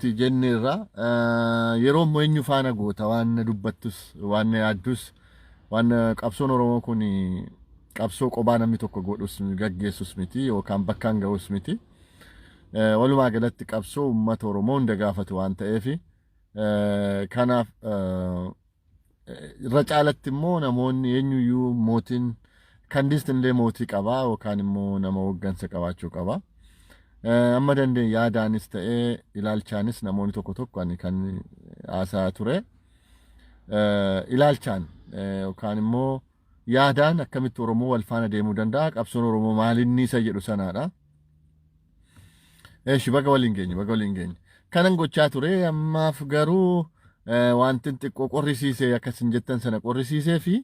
Oromooti jenneerra. Yeroo immoo eenyu faana goota waan dubbattus, waan yaaddus, waan qabsoon Oromoo kun qabsoo qobaa namni tokko godhus gaggeessus miti yookaan bakkaan ga'us miti. Walumaa galatti qabsoo uummata Oromoo hunda gaafatu waan ta'eef, kanaaf irra caalatti immoo namoonni eenyuyyuu mootiin kandiist illee mootii qabaa yookaan immoo nama hooggansa qabaachuu qaba. Amma dandeenye yaadaanis ta'ee ilaalchaanis namoonni tokko tokko ani kan haasaa ture. Ilaalchaan yookaan immoo yaadaan akkamitti Oromoo wal faana deemuu danda'a, qabsoon Oromoo maalinni isa jedhu sanaadha. Eeshi, baga waliin geenye, baga waliin geenye. Kanan gochaa ture. Ammaaf garuu wanti xiqqoo qorrisiisee akkasin jettan sana qorrisiisee fi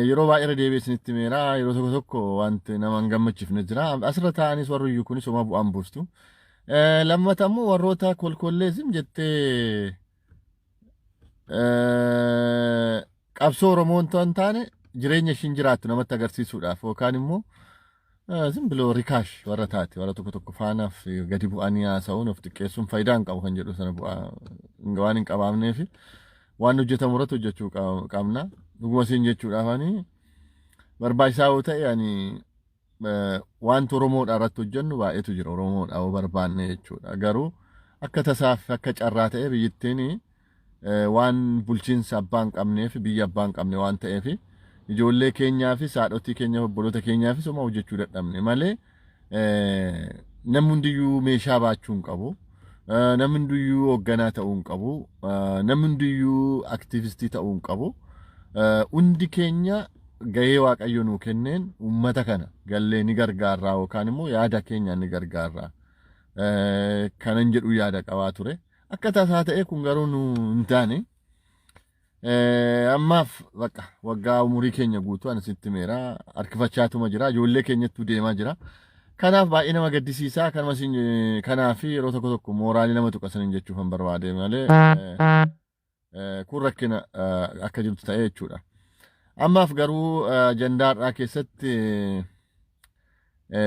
yeroo baay'ee irra deebi'ee isinitti meera, yeroo tokko tokko wanti nama hin gammachiifne jira. Asirra taa'anis warri iyyuu kunis homaa bu'aan buustu. Lammata immoo warroota kolkolleesim jettee qabsoo Oromoo hin taane jireenya ishiin jiraattu namatti agarsiisuudhaaf yookaan immoo ዝም ብሎ ርካሽ warra taate, warra tokko tokko faanaaf gadi bu'anii haasa'uun of xiqqeessuun faayidaa hin qabu kan jedhu sana bu'aa waan hin qabaamneef waan hojjetamu irratti hojjechuu qabna. Dhuguma siin jechuudhaaf, ani barbaachisaa yoo ta'e ani wanti Oromoodha irratti hojjennu baay'eetu jira, Oromoodha yoo barbaanne jechuudha. Garuu akka tasaaf akka carraa ta'e biyyittiin waan bulchiinsa abbaa hin qabneef, biyya abbaa hin qabne waan ta'eef, ijoollee keenyaafis, haadhotii keenyaaf, obboloota keenyaafis homaa hojjechuu dadhabne malee, namni hundiyyuu meeshaa baachuu hin qabu. Namni hundiyyuu hoogganaa ta'uu hin qabu. Namni hundiyyuu aktiivistii ta'uu hin qabu. Hundi keenya gahee Waaqayyo nuu kenneen uummata kana gallee ni gargaarraa yookaan immoo yaada keenyaan ni gargaarraa. Kanan jedhu yaada qabaa ture. Akka tasaa ta'e kun garuu nu hin taane. Ammaaf bakka waggaa umurii keenya guutuu ani sitti meera harkifachaatuma jira, ijoollee keenyattuu deemaa jira. Kanaaf baay'ee nama gaddisiisaa kanuma isin kanaaf yeroo tokko tokko mooraalii nama tuqa saniin jechuuf hin barbaade malee, kun rakkina akka jirtu ta'ee jechuudha. Ammaaf garuu ajandaa har'aa keessatti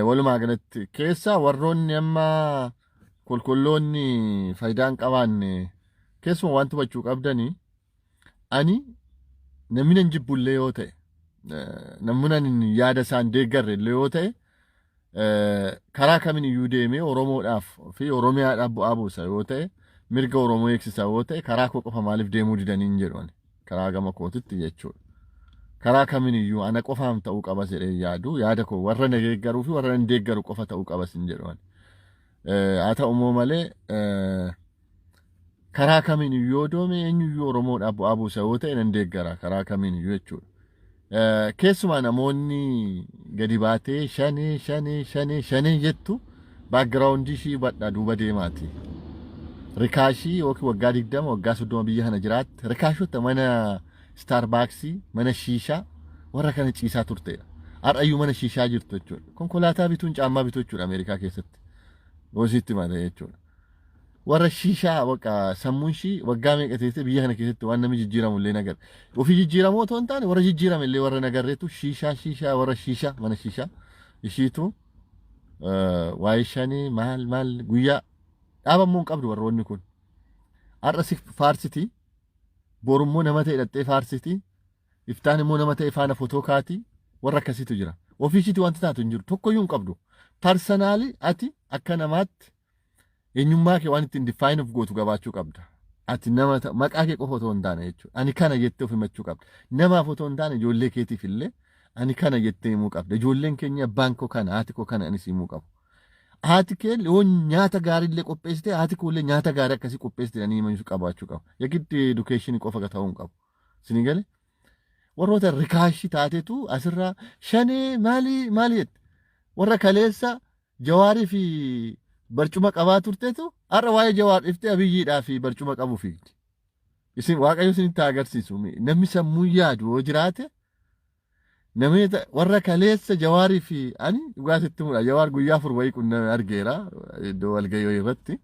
walumaa galatti keessaa warroonni amma kolkolloonni faayidaa hin qabaanne, keessuma wanti hubachuu qabdanii, ani namni nan jibbullee yoo ta'e, namni nan yaada isaan deeggarre illee yoo ta'e, karaa kamiin iyyuu deemee Oromoodhaaf fi Oromiyaadhaaf bu'aa buusa yoo ta'e, mirga Oromoo eegsisa yoo ta'e, karaa koo qofa maaliif deemuu didanii hin jedhu ani karaa gama kootitti jechuudha. Karaa kamiin iyyuu ana qofaaf ta'uu qabas jedhee yaadu, yaada koo warra na deeggaruu fi warra na deeggaru qofa ta'uu qabas hin jedhu ani. Haa ta'u immoo malee, karaa kamiin iyyuu yoo doome, eenyuyyuu Oromoodhaaf bu'aa buusa yoo ta'e nan deeggara karaa kamiin iyyuu jechuudha. Keessumaa namoonni gadi baatee shanee shanee shanee shanee jettu background ishii hubadhaa duuba deemaati. Rikaashii yookiin waggaa 20, waggaa 30 biyya kana jiraatte, rikaashota mana Starbucksii, mana shiishaa warra kana ciisaa turtedha. Har'ayyuu mana shiishaa jirtu jechuudha. Konkolaataa bituun caammaa bituu jechuudha Ameerikaa keessatti. Hoosiitti malee jechuudha. Warra shiishaa bakka sammuun ishii waggaa meeqa teessee biyya kana keessatti waan namni jijjiiramu illee nagarre. Ofii jijjiiramoo otoo hin taane, warra jijjiirame illee warra nagarreetu shiishaa shiishaa warra shiishaa mana shiishaa ishiitu waa'ee shanii maal maal guyyaa dhaabamuu hin qabdu warroonni kun. Har'a si faarsiti, borummoo nama ta'e dhattee faarsiti, iftaan immoo nama ta'e faana fotoo kaati, warra akkasiitu jira. Ofii ishiitti wanti taatu hin jiru, tokkoyyuu hin qabdu. Personally ati akka namaatti eenyummaa kee waan ittiin define of gootu gabaachuu qabda. Ati nama maqaa kee qofa otoo hin taane jechuudha. Ani kana jettee of himachuu qabda. Namaaf otoo hin taane, ijoollee keetiif illee ani kana jettee himuu qabda. Ijoolleen keenya abbaan koo kana, haati koo kana anis himuu qabu. Haati kee yoo nyaata gaarii illee qopheessite, haati koo illee nyaata gaarii akkasii qopheessite jedhanii himachuu qabaachuu qabu. Yagiddi education qofa ta'uu hin qabu. Isinii galee? Warroota rikaashii taatetu asirraa shanee maalii maalii jette. Warra kaleessa Jawaarii fi barcuma qabaa turtetu har'a waa'ee Jawaar dhiftee Abiyyiidhaa fi barcuma qabu fiigdi. Isin Waaqayyo isinitti haa agarsiisu. Namni sammuu yaadu yoo jiraate, namni warra kaleessa Jawaarii fi ani dhugaa sitti mudha. Jawaar guyyaa 4 wayii qunname argeera iddoo walgahii wayii irratti.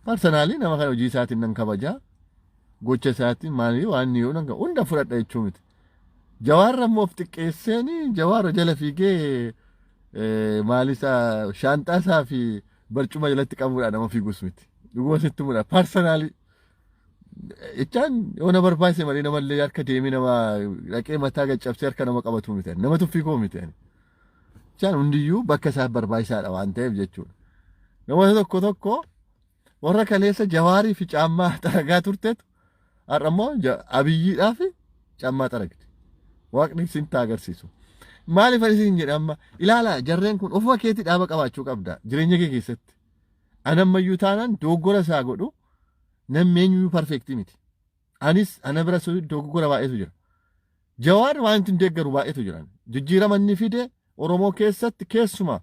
Personally nama kana hojii isaatiin nan kabajaa. Gocha isaatiin maalii waan inni yoo nan hunda fudhadha jechuu miti. Jawaar ammoo of xiqqeesseeni Jawaar jala fiigee maal isaa shaanxaa isaa fi barcuma jalatti qabuudhaan nama fiigus miti. Dhuguma sitti mudha. Personally jechaan yoo na barbaachise malee namallee harka deemee nama dhaqee mataa gaccabsee harka nama qabatu miti. Nama tuffii koo miti. Jechaan hundiyyuu bakka isaaf barbaachisaadha waan ta'eef jechuudha. Namoota tokko tokko warra kaleessa Jawaarii fi caammaa xaragaa turtetu har'a immoo Abiyyiidhaa fi caammaa xaragdi. Waaqni isin taa agarsiisu. Maaliif ani isin jedha amma ilaalaa, jarreen kun ofuma keetii dhaaba qabaachuu qabda jireenya kee keessatti. Anammayyuu taanaan dogoggora isaa godhu, namni eenyuyyuu perfect miti. Anis ana bira dogoggora baay'eetu jira. Jawaar waan ittiin deeggaru baay'eetu jira. Jijjiirama inni fide Oromoo keessatti, keessumaa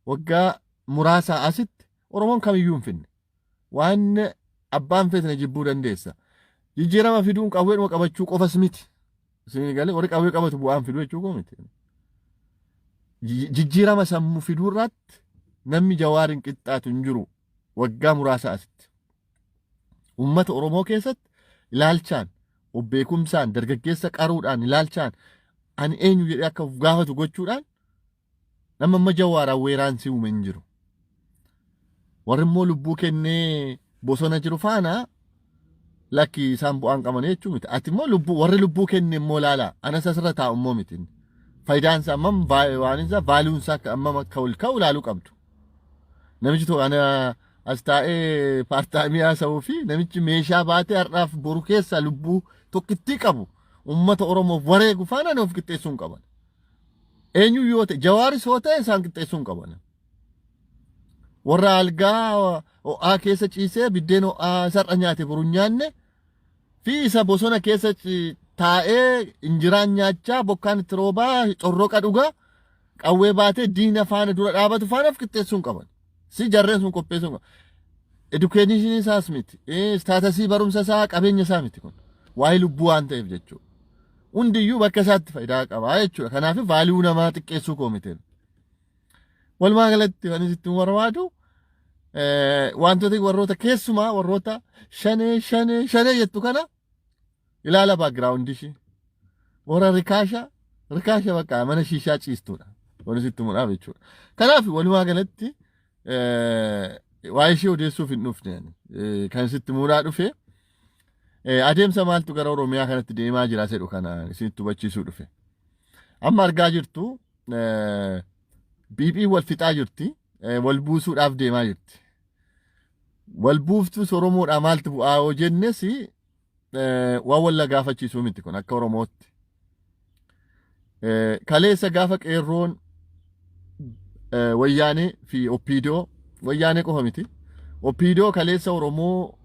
waggaa muraasaa asitti, Oromoon kamiyyuu hin finne. Waan abbaan feetne jibbuu dandeessa. Jijjiirama fiduun qawweedhuma qabachuu qofas miti. Isin galee warri qawwee qabatu bu'aan fiduu jechuu koo miti. Jijjiirama sammuu fiduu irratti namni Jawaariin qixxaatu hin jiru waggaa muraasa asitti. Uummata Oromoo keessatti ilaalchaan, of beekumsaan, dargaggeessa qaruudhaan, ilaalchaan ani eenyu jedhee akka of gaafatu gochuudhaan nama amma Jawaaraan weeraan si uume hin jiru. Warri immoo lubbuu kennee bosona jiru faana lakki isaan bu'aan qaban jechuu miti. Ati immoo lubbuu warri lubbuu kenne immoo laala anas asirra taa'u immoo miti. Faayidaan isaa ammam, waan isaa, valuen isaa ammam akka ol ka'u ilaaluu qabdu. Namichi tokko ana as taa'ee part-time haasa'uu fi namichi meeshaa baatee har'aaf boru keessaa lubbuu tokkittii qabu uummata Oromoof wareegu faana of qixxeessuu hin qaban. Eenyu yoo ta'e, Jawaaris yoo ta'e, isaan qixxeessuu hin qaban. Warra algaa ho'aa keessa ciisee biddeen ho'aa sar'a nyaate boru hin nyaanne fi isa bosona keessa taa'ee injiraan nyaachaa, bokkaan itti roobaa, corroqa dhugaa, qawwee baatee diina faana dura dhaabatu faana of qixxeessuu hin qaban. Si jarreen sun qopheessuu hin qaban. Education isaas miti. Status, barumsa isaa, qabeenya isaa miti kun. Waa'ee lubbuu waan ta'eef jechuudha. Hundiyyuu bakka isaatti faayidaa qaba jechuudha. Kanaaf value namaa xiqqeessuu koo miti. Walumaa galatti kan isitti barbaadu, wantoota warroota keessumaa warroota shanee shanee shanee jettu kana ilaala, background ishee. Warra rikaasha rikaasha bakka mana shiishaa ciistuudha. Wanti sitti mudhaaf jechuudha. Kanaaf walumaa galatti waa'ee ishee odeessuuf hin dhufne. Kan sitti mudhaa dhufe adeemsa maaltu gara Oromiyaa kanatti deemaa jira jedhu kana isinitti hubachiisuu dhufe. Amma argaa jirtu, PP wal fixaa jirti. Wal buusuudhaaf deemaa jirti. Wal buuftus Oromoodhaa maaltu bu'aa yoo jennes, waan walla gaafachiisuu miti kun akka Oromootti. Kaleessa gaafa qeerroon Wayyaanee fi OPDO, Wayyaanee qofa miti. OPDO kaleessa Oromoo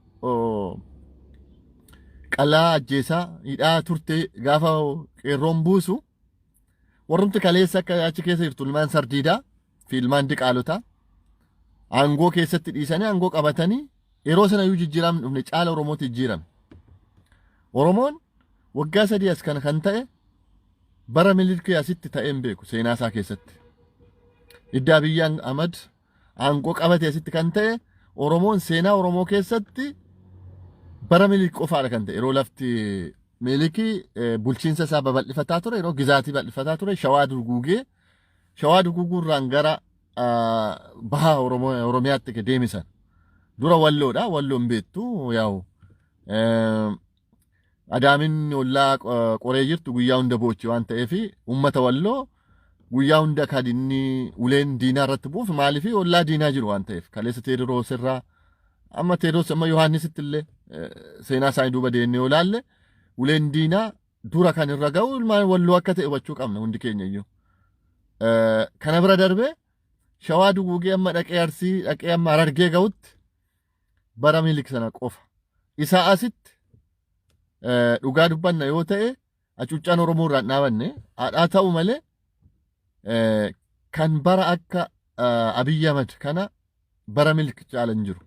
qalaa, ajjeesaa, hidhaa turte gaafa qeerroon buusu, warrumti kaleessa akka achi keessa jirtu ilmaan sardiidaa fi ilmaan diqaalotaa aangoo keessatti dhiisanii aangoo qabatanii, yeroo sana iyyuu jijjiiramni dhufne caala Oromootti jijjiirame. Oromoon waggaa 3 as kana kan ta'e bara Minilikii asitti ta'ee hin beeku seenaa isaa keessatti. Idda Abiyyi Ahmad aangoo qabate asitti kan ta'e Oromoon seenaa Oromoo keessatti bara Minilik qofaadha kan ta'e. Yeroo lafti Minilikii bulchiinsa isaa babal'ifataa ture, yeroo gizaatii bal'ifataa ture, Shawaa duguugee, Shawaa duguuguurraan gara baha Oromiyaatti deemisan. Dura Walloodha, Walloon beektu yaa'u. Adaamin ollaa qoree jirtu guyyaa hunda boochi waan ta'eef, uummata Walloo guyyaa hunda kan inni uleen diinaa irratti bu'uuf maaliif ollaa diinaa jiru waan ta'eef. Kaleessa Teediroos irraa amma Teediroos amma Yohaannisitti illee seenaa isaanii duuba deemnee yoo ilaalle, uleen diinaa dura kan irra ga'u ilmaan Walloo akka ta'e hubachuu qabna hundi keenya iyyuu. Kana bira darbee Shawaa duguugee amma dhaqee Arsii dhaqee amma Harargee ga'utti bara Minilik sana qofa. Isaa asitti dhugaa dubbanna yoo ta'e, hacuuccaan Oromoo irraan dhaabanne haadhaa ta'u malee, kan bara akka Abiyyi Ahmad kana bara Minilik caala hin jiru.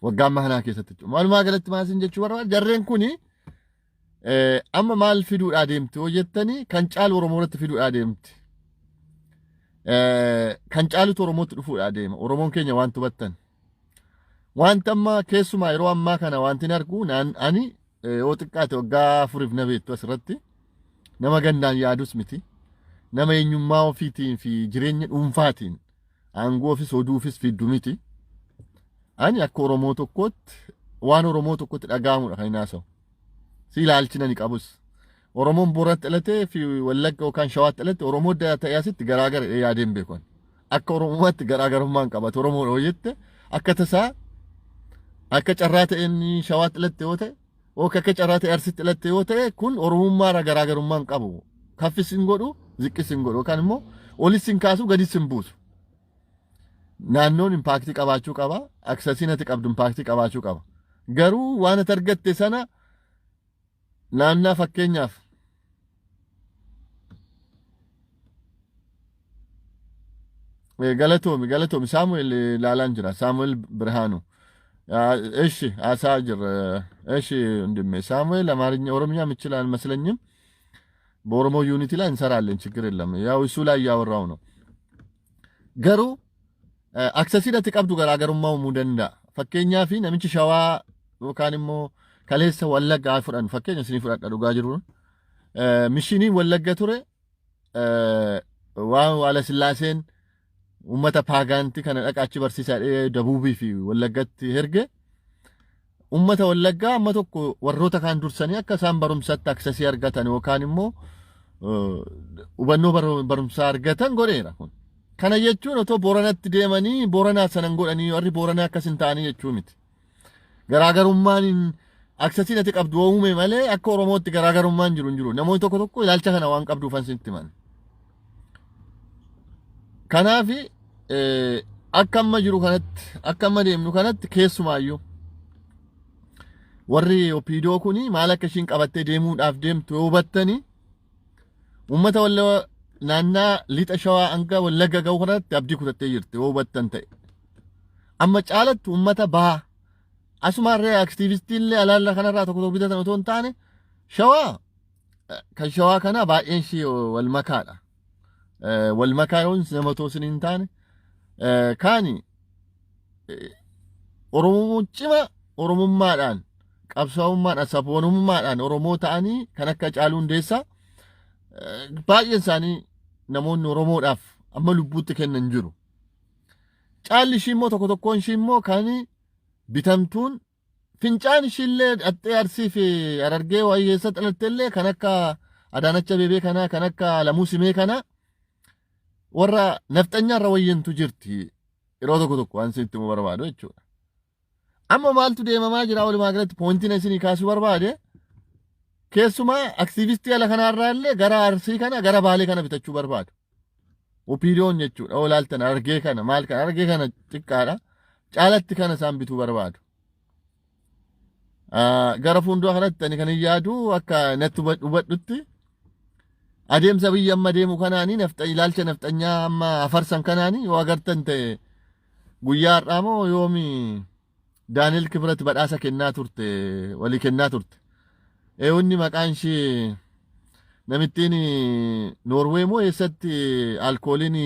Waggaa ammaa kanaa keessatti jechuudha. Walumaa galatti maal isin jechuu barbaada, jarreen kuni amma maal fiduudhaa deemti yoo jettanii, kan caalu Oromoo irratti fiduudhaa deemti. Kan caalutu Oromootti dhufuudhaa deema. Oromoon keenya waan hubattan. Wanta amma keessumaa yeroo ammaa kana wanti hin argu, ani yoo xiqqaate waggaa 4f na beektu, asirratti nama gandaan yaadus miti. Nama eenyummaa ofiitiin fi jireenya dhuunfaatiin aangoo ofis oduufis fiddu miti. Ani akka Oromoo tokkootti waan Oromoo tokkotti dhaga'amudha kan hin haasa'u. Si ilaalchi ani qabus. Oromoon Booranatti dhalatee fi Wallagga yookaan Shawaatti dhalate Oromoo ta'ee asitti garaagara yaadee hin beeku. Akka Oromummaatti garaagarummaa hin qabatu. Oromoo yoo jette akka tasaa akka carraa ta'een Shawaatti dhalatte yoo ta'e yookaan akka carraa ta'e Arsitti dhalatte yoo ta'e kun Oromummaarraa garaagarummaa hin qabu. Kaffis hin godhu, ziqqis hin godhu yookaan immoo olis hin kaasu gadis hin buusu. Naannoon impaaktii qabaachuu qaba. Aksasiin ati qabdu impaaktii qabaachuu qaba. Garuu waan ati argatte sana naannaa fakkeenyaaf galatoomi galatoomi Saamu'eel ilaalaan jira Saamu'eel Birhaanu እሺ አሳ ጅር እሺ ወንድሜ ሳሙኤል አማርኛ ኦሮምኛ የምችል አልመስለኝም። በኦሮሞ ዩኒቲ ላይ እንሰራለን፣ ችግር የለም። ያው እሱ ላይ እያወራው ነው። Garuu aksesii ati qabdu garaagarummaa uumuu danda'a. Fakkeenyaaf namichi Shawaa yookaan immoo kaleessa Wallaggaa fudhan fakkeenya isinii fudhadha dhugaa jiru. Mishiniin Wallagga ture waan Haala Sillaaseen uummata paagaantii kana dhaqa achi barsiisaa Dabuubii fi Wallaggatti erge. Uummata Wallaggaa amma tokko warroota kaan dursanii akka isaan barumsatti aksesii argatan yookaan immoo hubannoo barumsaa argatan godheera kun. Kana jechuun otoo Booranatti deemanii Booranaa sanan godhanii warri Booranaa akkas hin ta'anii jechuu miti. Garaagarummaan aksesiin ati qabdu uume malee akka Oromootti garaagarummaan jiru hin jiru. Namoonni tokko tokko ilaalcha kana waan qabduufan sitti himan. Kanaaf akka amma jiru kanatti akka amma deemnu kanatti keessumaayyuu warri OPDO kuni maal akka ishiin qabattee deemuudhaaf deemtu yoo hubattanii uummata walla naannaa lixa Shawaa hanga Wallagga ga'u kanatti abdii kutattee jirti yoo hubattan ta'e. Amma caalatti uummata baha asumaarree aktiivistiillee alaalla kanarraa tokko tokko bitatan otoo hin taane Shawaa kan Shawaa kana baay'een ishii wal makaadha. Wal makaa yoon nama otoo isin hin taane kaani Oromoo cima Oromummaadhaan qabsaa'ummaadhaan sabboonummaadhaan Oromoo ta'anii kan akka Caaluu Hundeessaa baay'een isaanii namoonni Oromoodhaaf amma lubbuutti kennan jiru. Caalli ishii immoo tokko tokkoon ishii immoo kan bitamtuun fincaan ishiillee dhaxxee Arsii fi Harargee waa'ee keessa dhalattellee kan akka Adaanach Abeebee kanaa kan akka Alamuu Simee kanaa warra nafxanyaarra wayyantu jirti yeroo tokko tokko waan isin itti himuu barbaadu jechuudha. Amma maaltu deemamaa jira walumaa galatti poointiin isinii kaasuu barbaade keessumaa aktiivistii ala kanaarraa illee gara Arsii kana gara Baalee kana bitachuu barbaadu. OPDOn jechuudha olaaltan Harargee kana maal kana Harargee kana xiqqaadha caalatti kana isaan bituu barbaadu. Gara fuuldura kanatti ani kan hin yaadu akka natti hubadhutti adeemsa biyya amma deemu kanaanii ilaalcha nafxanyaa amma afarsan kanaanii yoo agartan ta'e guyyaa har'aa moo yoomi Daani'el Kibrat badhaasa kennaa turte walii kennaa turte. Eewwanni maqaan ishee namittiin Noorwee moo eessatti alkooliin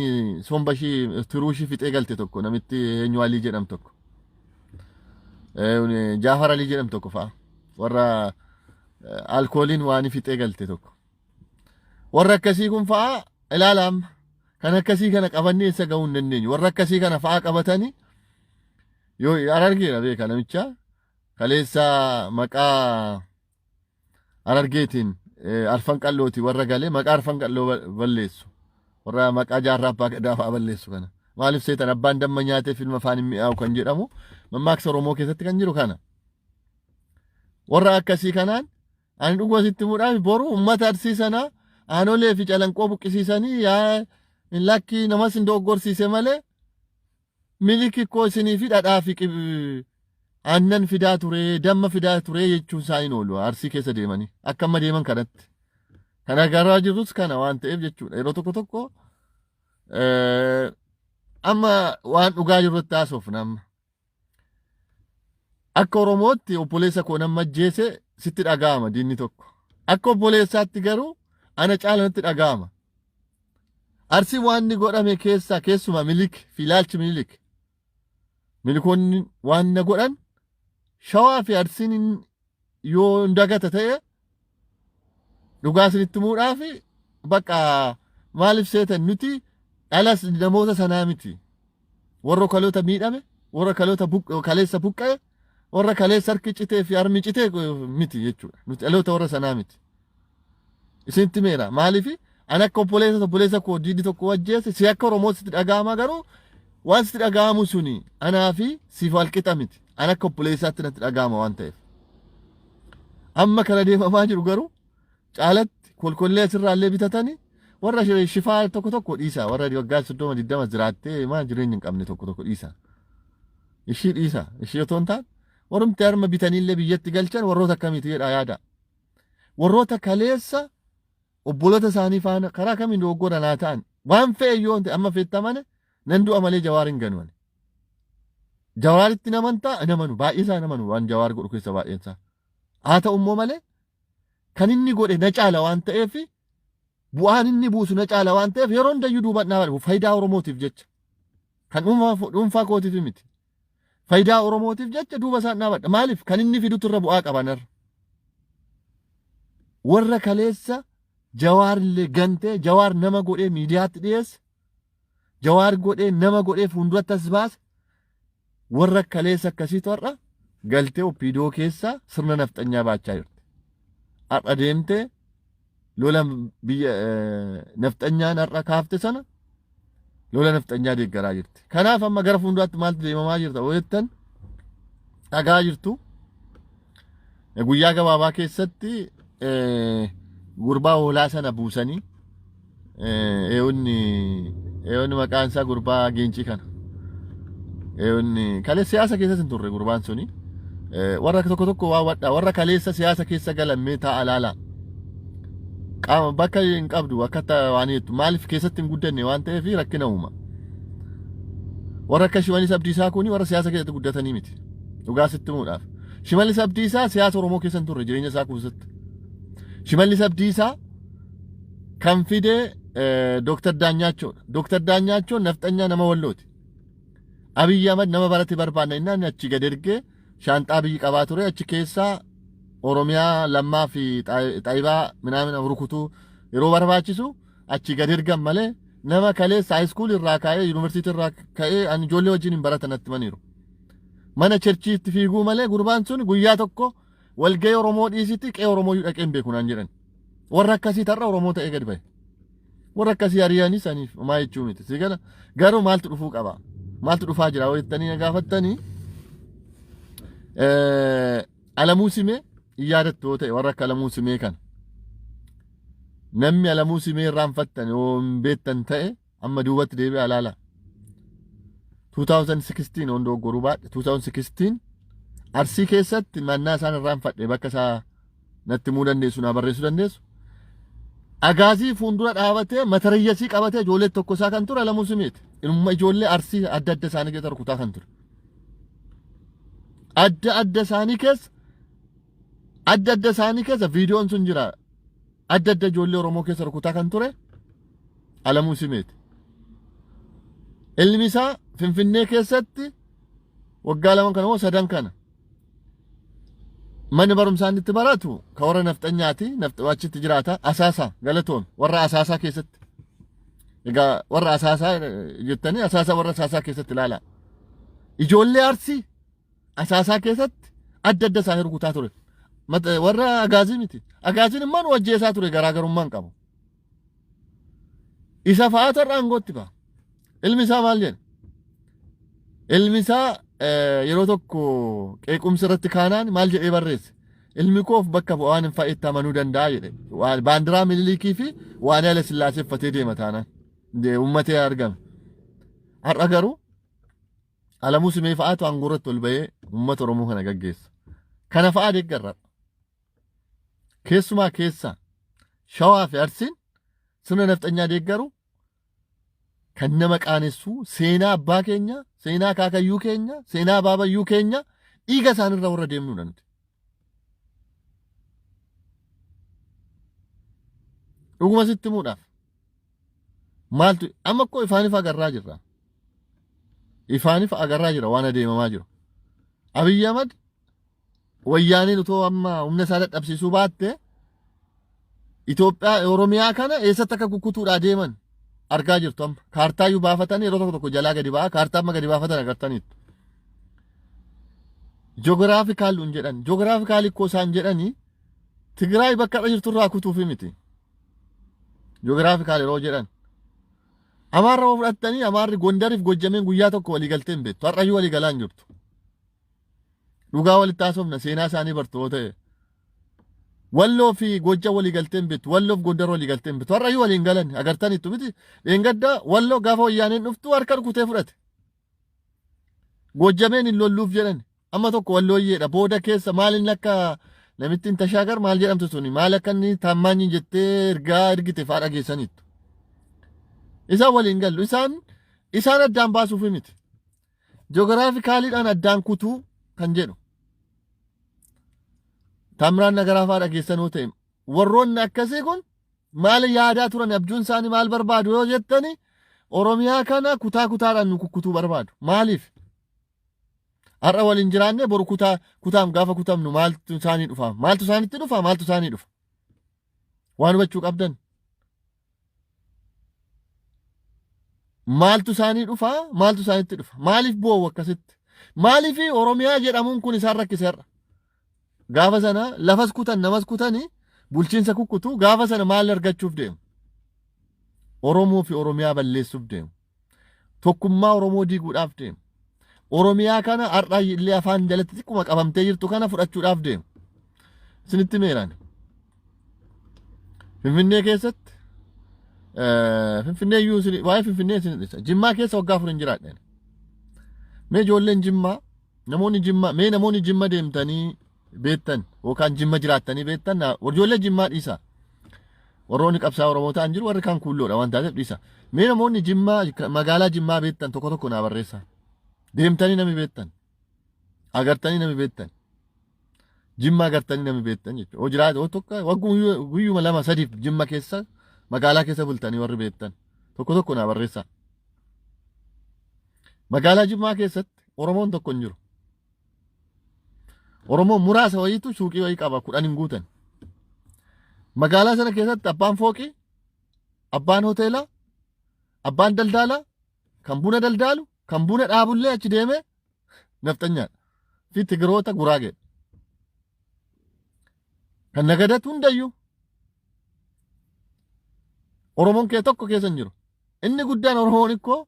somba ishee tiruu ishee fixee galte tokko namitti eenyu Alii jedhamu tokko. Jaafar Alii jedhamu tokko fa'a. Warra alkooliin waan fixee galte tokko. Warra akkasii kun fa'a ilaala amma. Kan akkasii kana qabannee eessa gahuu hin dandeenyu. Warra akkasii kana fa'a qabatanii yoo Harargeedha beeka namicha kaleessa maqaa Harargeetiin arfan qallooti warra galee maqaa arfan qalloo balleessu. Warra maqaa jaarraa abbaa gadaa fa'a balleessu kana. Maaliif seetan abbaan damma nyaatee filma afaan hin mi'aawu kan jedhamu mammaaksa Oromoo keessatti kan jiru kana. Warra akkasii kanaan ani dhuguma sitti himuudhaaf boru uummata Arsii sana aanolee fi calanqoo buqqisiisanii yaa hin lakkii namas hin dogoggorsiise malee miliki koo isinii fi dhadhaa fi aannan fidaa ture damma fidaa ture jechuun isaa hin oolu Arsii keessa deemanii akka amma deeman kanatti. Kan agarraa jirrus kana waan ta'eef jechuudha yeroo tokko tokko amma waan dhugaa jirrutti haasofna amma. Akka Oromootti obboleessa koo nama ajjeese sitti dhaga'ama diinni tokko. Akka obboleessaatti garuu ana caala natti dhaga'ama. Arsii waan inni godhame keessaa keessumaa Milik fi ilaalchi Minilik. Milikoonni waan na godhan Shawaa fi Arsiin yoo hin dagata ta'e dhugaa isinitti himuudhaaf bakka maaliif seetan nuti dhalas namoota sanaa miti. Warra kaloota miidhame, warra kaloota kaleessa buqqa'e, warra kaleessa harki citee fi harmi citee miti jechuudha. Nuti dhaloota warra sanaa miti. Isinitti meera maaliif ani akka obboleessa obboleessa koo diinni tokko ajjeese si akka Oromoo sitti dhaga'ama garuu waan sitti dhaga'amu suni anaa fi siif walqixa miti. Ani akka obboleessaatti natti dhaga'ama waan ta'eef. Amma kana deemamaa jiru garuu caalatti kolkollee asirraallee bitatanii warra shifaa tokko tokko dhiisa warra waggaa 30 20 jiraattee maa jireenya hin qabne tokko tokko dhiisa. Ishii dhiisa ishii otoo hin taane warrumti harma bitaniillee biyyatti galchan warroota akkamiiti jedhaa yaada. Warroota kaleessa obboloota isaanii faana karaa kamiin dogoggora naa ta'an waan fe'e yoo ta'e amma feettamane nan du'a malee Jawaar hin ganu ani. Jawaaritti hin amantaa hin amanu baay'ee isaa hin amanu waan Jawaar godhu keessa baay'een isaa. Haa ta'u immoo malee kan inni godhe na caala waan ta'eef bu'aan inni buusu na caala waan ta'eef yeroo hundayyuu duuba dhaabadha faayidaa Oromootiif jecha. Kan dhuunfaa kootiif miti. Faayidaa Oromootiif jecha duuba isaan dhaabadha. Maaliif kan inni fidutu irra bu'aa qaba narra. Warra kaleessa Jawaar illee gantee Jawaar nama godhee miidiyaatti dhiyeesse. Jawaar godhee nama godhee fuulduratti as baase. Warra kaleessa akkasiitu har'a galtee OPDO keessa sirna nafxanyaa baachaa jirti. Har'a deemtee lola biyya nafxanyaan har'a kaafte sana lola nafxanyaa deeggaraa jirti. Kanaaf amma gara fuulduraatti maaltu deemamaa jirta yoo jettan dhagaa jirtu. Guyyaa gabaabaa keessatti gurbaa hoolaa sana buusanii eewwanni maqaan isaa gurbaa geencii kana. Eewwanni kalee siyaasa keessas hin turre gurbaan suni. Warra tokko tokko waa wadhaa warra kaleessa siyaasa keessa galan mee taa'a laalaa. Qaama bakka hin qabdu akka waan jettu maaliif keessatti hin guddanne waan ta'eef rakkina uuma. Warra akka Shimallis Abdiisaa kuni warra siyaasa keessatti guddatanii miti. Dhugaa sitti himuudhaaf. Shimallis Abdiisaa siyaasa Oromoo keessa hin turre jireenya isaa keessatti. Shimallis Abdiisaa kan fide Dooktar Daanyaachoodha. Dooktar Daanyaachoon nafxanyaa nama Wallooti. Abiyyi Ahmad nama barate barbaanna innaan achi gad ergee shaanxaa biyyi qabaa ture achi keessaa Oromiyaa lammaa fi xaayibaa minaamin rukutuu yeroo barbaachisu achi gad ergan malee nama kaleessa haayiskuul irraa ka'ee yuunivarsiitii irraa ka'ee ani ijoollee wajjin hin baratan natti himaniiru. Mana cherchiitti fiiguu malee gurbaan sun guyyaa tokko walga'ii Oromoo dhiisitti qe'ee Oromoo iyyuu dhaqee hin beeku naan jedhan. Warra akkasii tarra Oromoo ta'ee gadi bahe. Warra akkasii ari'anii saniif homaa jechuu miti. Si gala garuu maaltu dhufuu qaba? Maaltu dhufaa jira yoo jettanii na gaafattanii Alamuu Simee hin yaadattu yoo ta'e warra akka Alamuu Simee kana. Namni Alamuu Simee irraanfattan yoo hin beektan ta'e amma duubatti deebi'aa ilaala. 2016 on dogoggoruu baadhe 2016 Arsii keessatti mannaa isaan irraanfadhe bakka isaa natti himuu dandeessu naa barreessuu dandeessu. Agaazii fuuldura dhaabatee matarayyasii qabatee ijoollee tokko isaa kan ture Alamuu Simeeti. Ilma ijoollee Arsii adda adda isaanii keessa rukutaa kan ture. Adda adda isaanii keessa adda adda isaanii keessa viidiyoon sun jira. Adda adda ijoollee Oromoo keessa rukutaa kan ture Alamuu Simeeti. Ilmi isaa Finfinnee keessatti waggaa lama kana moo sadan kana Manni barumsaa inni itti baratu ka warra nafxanyaati achitti jiraata asaasaa galatoon warra asaasaa keessatti. Egaa warra asaasaa jettanii asaasaa warra asaasaa keessatti ilaala. Ijoollee Arsii asaasaa keessatti adda adda isaanii rukutaa ture. Warra agaazii miti. Agaaziin immoo nu ajjeesaa ture garaagarummaa hin qabu. Isa fa'aatu har'a aangootti ba'a. Ilmi isaa maal jedhe? Ilmi isaa yeroo tokko qeequmsa irratti kaanaan maal jedhee barreesse? Ilmi koof bakka bu'aa waan hin fa'etti amanuu danda'a jedhe. Baandiraa Minilikii fi waan Haile Sillaasee uffatee deema taanaan. Uummatee argame. Har'a garuu Alamuu Simee fa'aatu aangoo irratti ol ba'ee uummata Oromoo kana gaggeessa. Kana fa'aa deeggarra. Keessumaa keessa Shawaa fi Arsiin sirna nafxanyaa deeggaru kan nama qaanessu seenaa abbaa keenya, seenaa akaakayyuu keenya, seenaa abaabayyuu keenya dhiiga isaanirra warra deemnudha nuti. Dhuguma sitti himuudhaaf maaltu amma koo ifaan ifa agarraa jirra. Ifaan ifa agarraa jira waan adeemamaa jiru. Abiyyi Ahmad Wayyaaneen utoo amma humna isaa dadhabsiisuu baatte Itoophiyaa Oromiyaa kana eessatti akka kukkutuudhaa deeman argaa jirtu amma. Kaartaayyuu baafatanii yeroo tokko tokko jalaa gadi ba'a. Kaartaa amma gadi baafatan agartaniittu. Geographical hin jedhan. Geographical ikkoo isaan jedhanii Tigraay bakka irra jirtu irraa kutuufi miti. Geographical yeroo jedhan. Amaarra yoo fudhattanii Amaarri Gondariif Gojjameen guyyaa tokko walii galtee hin beektu. Har'ayyuu walii galaa hin jirtu. Dhugaa walitti haasofna seenaa isaanii bartu yoo ta'e. Walloo fi Gojja walii galtee hin beektu. Walloo fi Gondar walii galtee hin beektu. Har'ayyuu waliin galan agartaniittu miti. Dheengadda Walloo gaafa wayyaaneen dhuftu harka rukutee fudhate. Gojjameen hin lolluuf jedhan. Amma tokko wallooyyeedha. Booda keessa maal inni akka namittiin tashaagar maal jedhamtu suni maal akka inni taammaanyiin jettee ergaa ergite fa'aa dhageessaniittu. Isaan waliin gallu. Isaan addaan baasuuf miti. Ji'oogiraafikaaliidhaan addaan kutuu kan jedhu. Taamiraan Nagaraa fa'aa dhageessanuu ta'e warroonni akkasii kun maal yaadaa turan abjuun isaanii maal barbaadu yoo jettani Oromiyaa kana kutaa kutaadhaan nu kukkutuu barbaadu. Maaliif? Har'a waliin jiraannee boru kutaa kutaam gaafa kutamnu maaltu isaanii dhufa? Maaltu isaanitti dhufa? Maaltu isaanii dhufa? Waan hubachuu qabdan. Maaltu isaanii dhufa? Maaltu isaanitti dhufa? Maaliif boo'u akkasitti? Maaliif Oromiyaa jedhamuun kun isaan rakkise har'a? Gaafa sana lafas kutan namas kutanii bulchiinsa kukkutu gaafa sana maal argachuuf deemu? Oromoo fi Oromiyaa balleessuuf deemu. Tokkummaa Oromoo diiguudhaaf deemu. Oromiyaa kana har'a illee afaan jalatti xiqquma qabamtee jirtu kana fudhachuudhaaf deemu. Isinitti meeraan. Finfinnee keessatti Finfinnee iyyuu waa'ee Finfinnee isin dhiisa. Jimmaa keessa waggaa 4 hin jiraadhe. Mee ijoolleen Jimmaa namoonni Jimmaa mee namoonni Jimma deemtanii beektan yookaan Jimma jiraattanii beektan ijoollee Jimmaa dhiisa. Warroonni qabsaa Oromoo ta'an jiru warri kaan kuulloodha waan taateef dhiisa. Mee namoonni Jimmaa magaalaa Jimmaa beektan tokko tokko naa barreessaa. Deemtanii nami beektan. Agartanii nami beektan. Jimma agartanii nami beektan jechuudha. Hoo jiraate hoo tokko wagguu guyyuma lama sadiif Jimma keessa magaalaa keessa bultanii warri beektan tokko tokko naa barreessaa. Magaalaa Jimmaa keessatti Oromoon tokko hin jiru. Oromoon muraasa wayiitu suuqii wayii qaba 10 hin guutan. Magaalaa sana keessatti abbaan fooqii, abbaan hoteelaa, abbaan daldaalaa, kan buna daldaalu, kan buna dhaabullee achi deemee nafxanyaadha. Fi Tigiroota Guraageedha. Kan nagadatu hundayyuu Oromoon kee tokko keessa hin jiru. Inni guddaan Oromoon ikkoo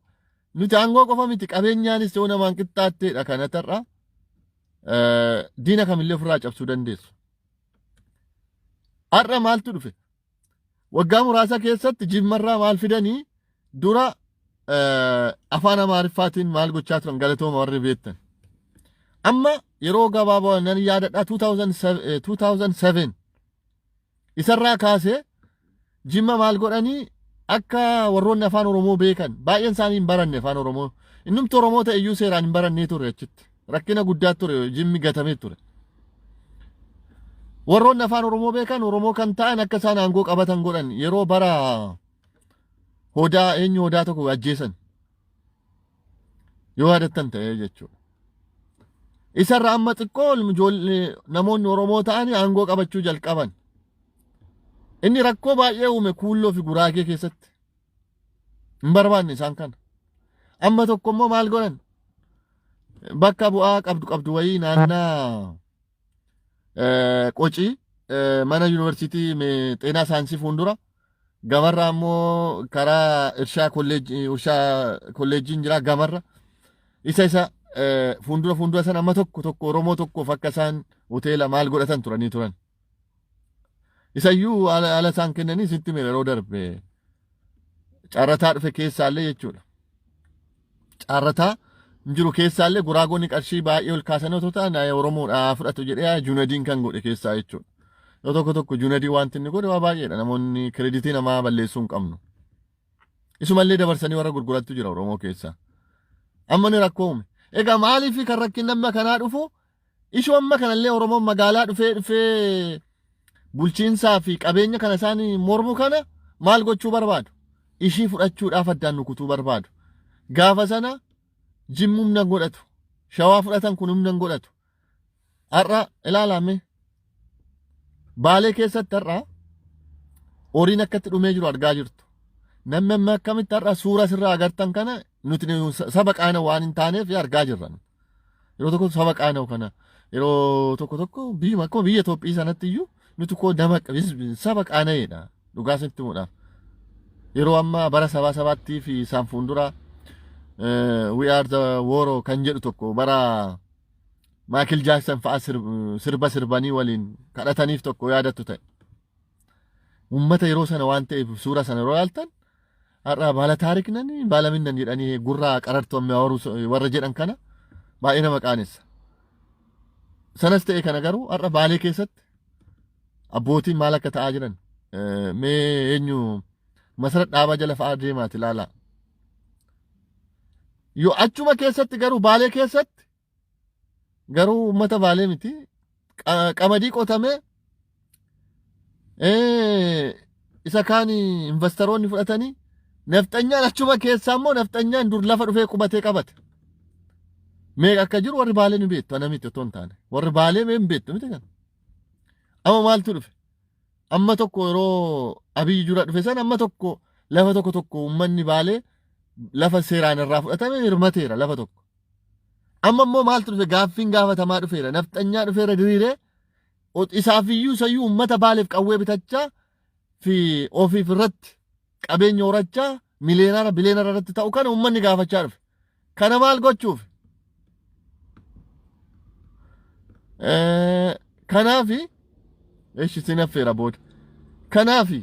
nuti aangoo qofa miti qabeenyaanis yoo namaan qixxaatteedha kana tar'a diina kamillee ofirraa cabsuu dandeessu. Har'a maaltu dhufe? Waggaa muraasa keessatti Jimmarraa maal fidanii dura afaan Amaariffaatiin maal gochaa turan galatooma warri beektan. Amma yeroo gabaabaa nan yaadadha 2007 isarraa kaasee Jimma maal godhanii akka warroonni afaan Oromoo beekan baay'een isaanii hin baranne afaan Oromoo. Innumti Oromoo ta'e iyyuu seeraan hin barannee ture achitti. Rakkina guddaa ture Jimmi gatamee ture. Warroonni afaan Oromoo beekan Oromoo kan ta'an akka isaan aangoo qabatan godhan yeroo bara hodaa eenyu hodaa tokko ajjeesan. Yoo yaadattan ta'ee jechuudha. Isarra amma xiqqoo ijoollee namoonni Oromoo ta'anii aangoo qabachuu jalqaban. Inni rakkoo baay'ee uume kuulloo fi guraagee keessatti. Hin barbaanne isaan kana. Amma tokko immoo maal godhan? Bakka bu'aa qabdu qabdu wayii naannaa qocii mana yuunivarsiitii xeenaa saayinsii fuuldura gamarra ammoo karaa irshaa kolleejjii irshaa kolleejjiin jira gamarra isa isa fuuldura fuuldura sana amma tokko tokko Oromoo tokkoof akka isaan hoteela maal godhatan turanii turan. Isayyuu haala isaan kennanii sitti hime yeroo darbe carrataa dhufe keessaallee jechuudha. Carrataa hin jiru keessaallee guraagonni qarshii baay'ee ol kaasanii otoo ta'an Oromoodhaa fudhatu jedhee Junadiin kan godhe keessaa jechuudha. Yoo tokko tokko Junadii wanti inni godhe waa baay'eedha namoonni kireditii namaa balleessuu hin qabnu. Isumallee dabarsanii warra gurgurattu jira Oromoo keessaa. Amma ni rakkoo uume. Egaa maaliif kan rakkinni amma kanaa dhufu Ishoo amma kanallee Oromoon magaalaa dhufee dhufee bulchiinsaa fi qabeenya kana isaan mormu kana maal gochuu barbaadu? Ishii fudhachuudhaaf addaan nu kutuu barbaadu. Gaafa sana jimmi humna hin godhatu. Shawaa fudhatan kun humna hin godhatu. Har'a ilaalaa mee. Baalee keessatti har'a horiin akkatti dhumee jiru argaa jirtu. Namni amma akkamitti har'a suura sirraa agartan kana nuti saba qaana waan hin taaneef argaa jirra. Yeroo tokko saba qaana'u kana Yeroo tokko tokko biyyuma akkuma biyya Itoophiyaa sanatti iyyuu nuti koo nama saba qaana'eedha. Dhugaa sitti himuudhaaf. Yeroo ammaa bara sabaa sabaattii fi isaan fuuldura we are the world kan jedhu tokko bara Maayikil Jaaksan fa'a sirba sirbanii waliin kadhataniif tokko yaadattu ta'e. Uummata yeroo sana waan ta'eef suura sana yeroo ilaaltan har'a baala taariknan baala minnan jedhanii gurraa qarartuu amma warra jedhan kana baay'ee nama qaanessa. Sanas ta'e kana garuu har'a Baalee keessatti abbootiin maal akka ta'aa jiran mee eenyu Masarat Dhaabaa jala fa'aa deemaati ilaalaa. Yoo achuma keessatti garuu Baalee keessatti garuu uummata Baalee miti qamadii qotamee isa kaan investaroonni fudhatanii nafxanyaan achuma keessaa immoo nafxanyaan dur lafa dhufee qubatee qabate. Meeqa akka jiru warri Baalee ni beektu ana miti otoo hin taane warri Baalee mee hin beektu miti kana. Amma maaltu dhufe? Amma tokko yeroo Abiyyi dura dhufe sana amma tokko lafa tokko tokko uummanni Baalee lafa seeraan irraa fudhatame hirmateera lafa tokko. Amma immoo maaltu dhufe gaaffiin gaafatamaa dhufeera. Nafxanyaa dhufeera diriiree isaafiyyuu isayyuu uummata Baaleef qawwee bitachaa fi ofiif irratti qabeenya horachaa miliyeenara biliyeenara irratti ta'u kana uummanni gaafachaa dhufe. Kana maal gochuuf? Kanaafi eshi sin affeera booda. Kanaafi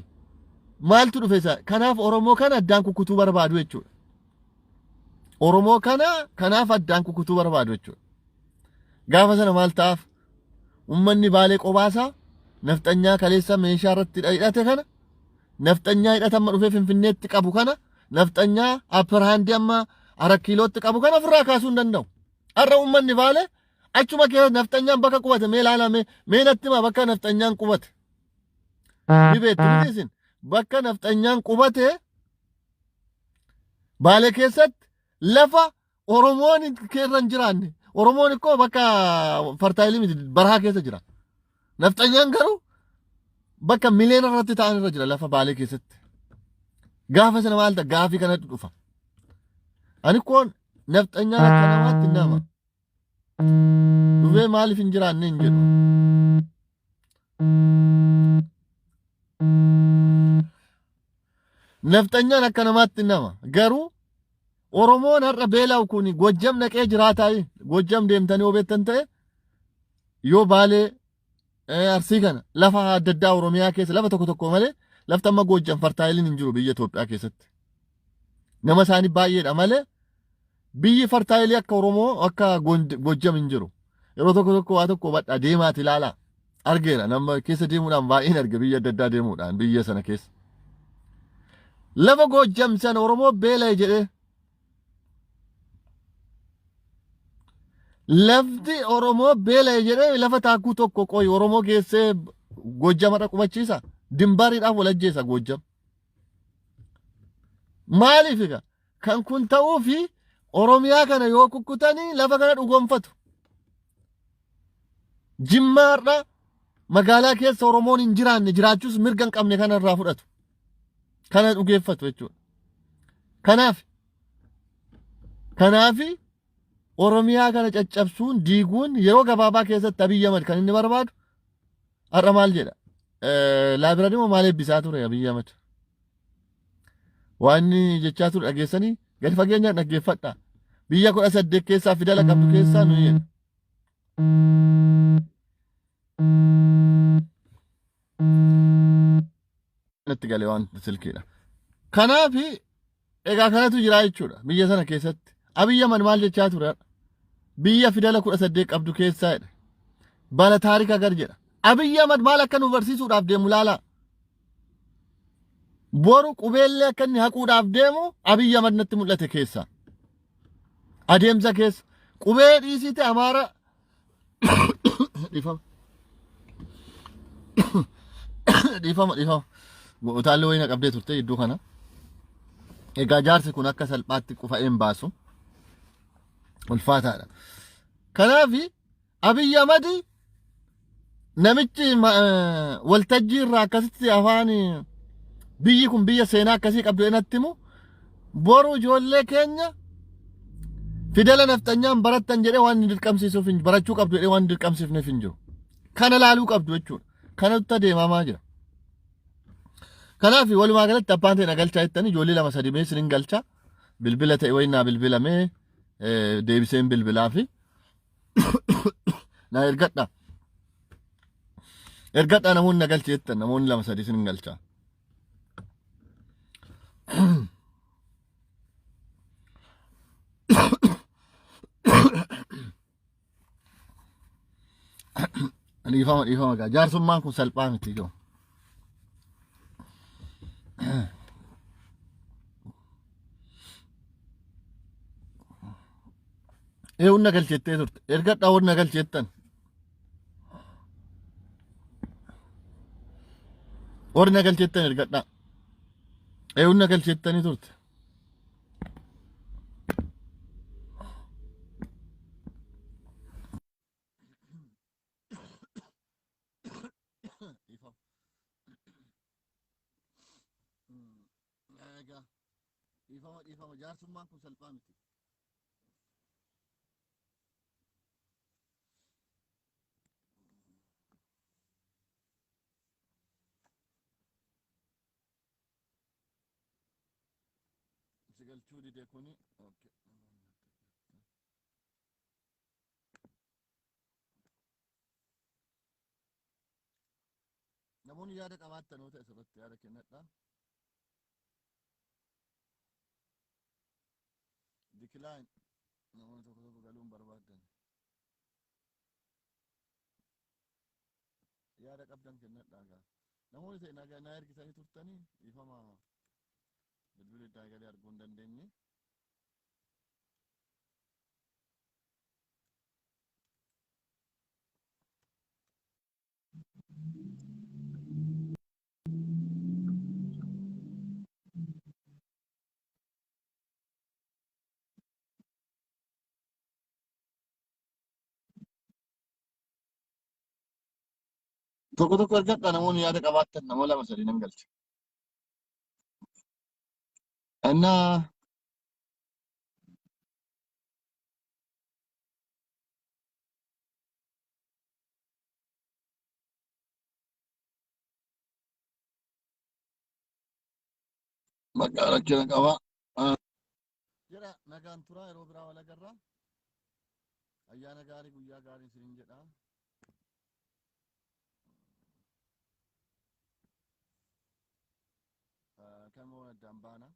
maaltu dhufe isa? Kanaaf Oromoo kana addaan kukkutuu barbaadu jechuudha. Oromoo kana kanaaf addaan kukkutuu barbaadu jechuudha. Gaafa sana maal ta'aaf? Uummanni Baalee qobaasaa nafxanyaa kaleessa meeshaa irratti hidhate kana nafxanyaa hidhata amma dhufee Finfinneetti qabu kana nafxanyaa upper hand amma Arakkiilootti qabu kana ofirraa kaasuu hin danda'u. Har'a uummanni Baalee achuma keessa nafxanyaan bakka qubate mee ilaalame mee natti himaa bakka nafxanyaan qubate. Ni beektu miti isin bakka nafxanyaan qubate Baalee keessatti lafa Oromoon irra hin jiraanne. Oromoon ikkoo bakka fertile miti barahaa keessa jira. Nafxanyaan garuu bakka miliyoona irratti ta'an irra jira lafa Baalee keessatti. Gaafa sana maal ta'a gaafii kanatu dhufa. Ani koon nafxanyaan akka namaatti nama. Dhufee maaliif hin jiraanne hin jedhu. Nafxanyaan akka namaatti nama. Garuu Oromoon har'a beela'u kun Gojjam dhaqee jiraataa Gojjam deemtanii yoo beektan ta'e yoo Baalee Arsii kana lafa adda addaa Oromiyaa keessa lafa tokko tokko malee lafti amma Gojjam fertileiin hin jiru biyya Itoophiyaa keessatti. Nama isaanii baay'eedha malee biyyi fertile akka Oromoo akka Gojjam hin jiru. Yeroo tokko tokko waa tokko hubadhaa deemaati ilaalaa. Argeera nama keessa deemuudhaan baay'een arge biyya adda addaa deemuudhaan biyya sana keessa. Lafa Gojjam sana Oromoo beela'e jedhee lafti Oromoo beela'e jedhee lafa taakkuu tokko qoyi Oromoo geessee Gojjamarra qubachiisa. Dimbariidhaaf wal ajjeesa Gojjam. Maaliif egaa? Kan kun ta'uufi Oromiyaa kana yoo kukkutanii lafa kana dhugoomfatu. Jimmaarra magaalaa keessa Oromoon hin jiraanne jiraachuus mirga hin qabne kana irraa fudhatu. Kana dhugeeffatu jechuudha. Kanaaf kanaafi Oromiyaa kana caccabsuun diiguun yeroo gabaabaa keessatti Abiyyi Ahmad kan inni barbaadu har'a maal jedha? Library moo maal eebbisaa ture Abiyyi Ahmad? Waan inni jechaa ture dhageessanii gadi fageenyaan dhaggeeffadha. Biyya 18 keessaa fidala qabdu keessaa nuyi jedha. Natti galee waan silkiidha. Kanaaf egaa kanatu jira jechuudha biyya sana keessatti. Abiyyi Ahmad maal jechaa ture har'a? Biyya fidala 18 qabdu keessaa jedha. Bala taarika gar jedha. Abiyyi Ahmad maal akka nu barsiisuudhaaf deemu laalaa. Boru qubeellee akka inni haquudhaaf deemu Abiyyi Ahmad natti mul'ate keessa. Adeemsa keessa. Qubee dhiisite Amaara dhiifama. Dhiifama dhiifama. Utaallee wayina qabdee turte iddoo kana. Egaa jaarsi kun akka salphaatti qufa'ee hin baasu. Ulfaataadha. Kanaaf Abiyyi Ahmad namichi waltajjii irraa akkasitti afaan biyyi kun biyya seenaa akkasii qabdu natti himu boru ijoollee keenya Fidela nafxanyaan barattan jedhee waan dirqamsiisuuf hin barachuu qabdu jedhee waan dirqamsiifneef hin jiru. Kana laaluu qabdu jechuudha. Kanatu adeemamaa jira. Kanaaf walumaa galatti abbaan ta'e na galchaa jettanii ijoollee lama sadi mee isinin galcha. Bilbila ta'e wayii naa bilbilamee deebiseen bilbilaa fi naa ergadha. Ergadhaa namoonni na galche jettan namoonni lama sadi isinin galcha. Dhiifama dhiifama gaa jaarsummaan kun salphaa miti ijoo. Ee hunna galchettee turte. Ergadhaa hunna galchettan. Warri na galchettan ergadhaa. Ee hunna galchettanii turte. Dhiifama. Egaa dhiifama dhiifama jaarsummaan kun salphaa miti. Si galchuu dide kuni. Okay. Namoonni yaada qabaattan yoo ta'e asirratti yaada kennadha. Decline namoonni tokko tokko galuun barbaaddan. Yaada qabdan kennadha gaa. Namoonni ta'e nagaa na ergitanii turtanii dhiifama bilbila iddaa galee arguu hin dandeenye. Tokko tokko ergadha namoonni yaada qabaattan nama lama sadii nan galcha. Innaa maqaa rakkina qaba. Jedha nagaan turaa yeroo biraa wal agarra. Ayyaana gaarii guyyaa gaarii isiniin jedha. Kan addaan baana.